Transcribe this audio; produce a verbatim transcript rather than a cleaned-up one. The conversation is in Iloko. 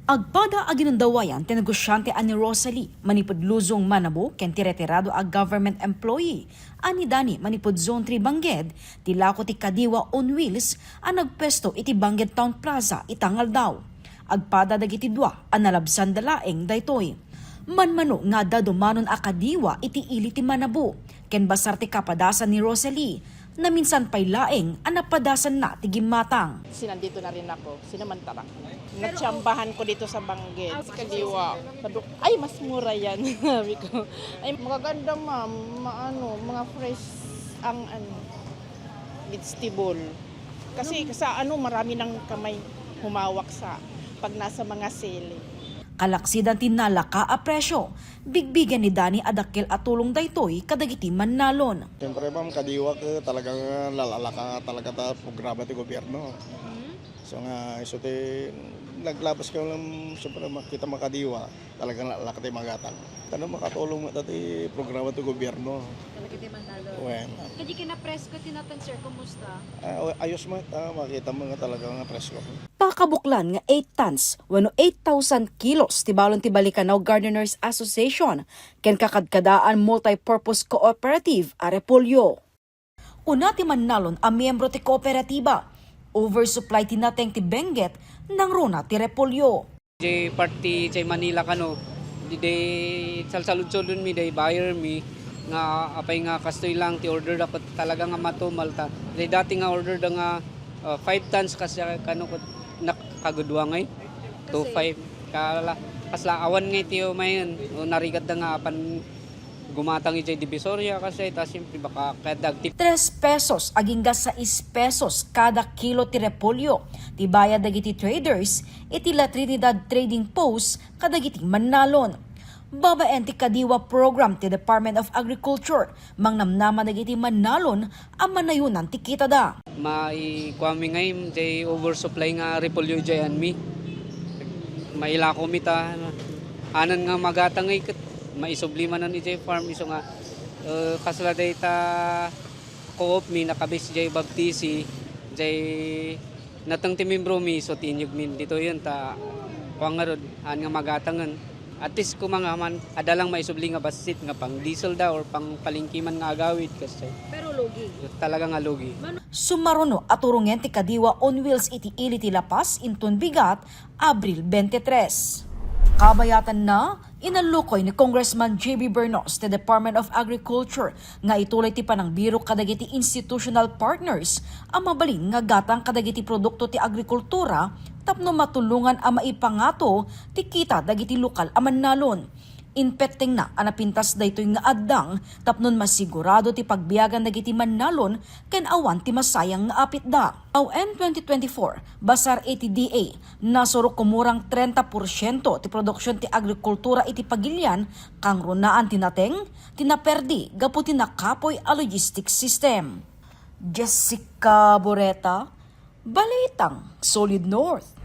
Agpada a ginundawayan ti negosiante a ni Rosalie manipud Luzon, Manabo ken ti retirado a government employee a ni Danny manipud Zone three Bangged ti lako ti Kadiwa on Wheels a nagpuesto iti Bangged Town Plaza ita nga aldaw. Agpada dagiti dua a nalabsanda laeng daytoy. Manmano nga adda dumanon a kadiwa iti ili ti Manabo ken basar ti kapadasan ni Rosalie, naminsan pay laeng a napadasanna ti gimmatang. Sinandito na rin ako. Sino man tarak? Natsambahan ko dito sa Bangged. Ah, si Kadiwa. Sabi ko, "Ay, mas mura yan." Sabi ko, "Ay, magaganda, ma'am. Maano, mga fresh ang ano, vegetable." Kasi sa ano, marami ng kamay humawak sa pag nasa mga sili. Kalaksidan ti nalaka a presyo, bigbigen ni Danny a dakkel a tulong daytoy kadagiti mannalon. Siyempre, ma'am, kadiwa ket talagang nalalaka talaga ta programa ti gobyerno. So nga, isu ti naglabas ka lang, siyempre, makita makadiwa, talagang nalalaka ti magatang. Ano, makatulong met ti programa ti gobyerno. Talaga ti mannalon. Wen. Kadi kinapresko ti nateng, sir, kumusta? Ah, ayos met, ah, makita mo nga talaga nga presko. Pakabuklan nga eight tons wenno eight thousand kilos ti balon ti Balikanao Gardeners Association ken Kakadkadaan Multipurpose Cooperative a Repolyo. Kuna ti mannalon a miyembro ti kooperatiba, oversupply ti nateng ti Benguet nangruna ti repolyo. Jay party jay Manila kano, di, di salsaludsodon mi, day buyer mi, nga apay nga kastoy lang ti order da ket talaga nga matumal ta. Di dati nga order da nga, uh, five tons kasi kano ket nakagudua ngay. Two five. Kala, kasla awan ngay ti umayen. O narigat da nga apan gumatang idiay Divisoria kasi ta siyempre baka kayat da agtip. Tres pesos agingga sais pesos kada kilo ti repolyo ti bayad dagiti traders iti La Trinidad Trading Post kadagiti mannalon. Babaen ti Kadiwa program ti Department of Agriculture, mangnamnama dagiti mannalon a manayonan ti kitada. Maikuami ngay jay oversupply nga repolyo jay anmi. Mailako mi ta anan nga magatang ngay ket maisubli manen ijay farm isu nga, eh, kasla dayta co-op mi nakabis jay Baptisi, jay nateng ti membro mi, so ti inyeg mi ditoyen ta kuan ngarud, aan nga magatangen. At least, koma nga man, adda lang maisubli nga bassit nga pang diesel da or pang palengke man nga agawid, kasi pero lugi. Talaga nga lugi. Sumaruno a turungen ti Kadiwa on Wheels iti ili ti La Paz inton bigat, Abril twenty-three. Kabayatanna, inallukoy ni Congressman J B Bernos ti Department of Agriculture nga ituloy ti panangbirok kadagiti institutional partners a mabalin nga gatang kadagiti produkto ti agrikultura tapno matulongan a maipangato ti kita dagiti lokal a mannalon. Impettengna a napintas daytoy nga addang tapno masigurado ti pagbiagan dagiti mannalon ken awan ti masayang nga apitda. Tawen twenty twenty-four, basar iti D A, nasurok kumurang trenta porsiento ti produksion ti agrikultura iti pagilian, kangrunaan ti nateng, ti naperdi gapu ti nakapoy a logistic system. Jessica Boreta, Balitang Solid North.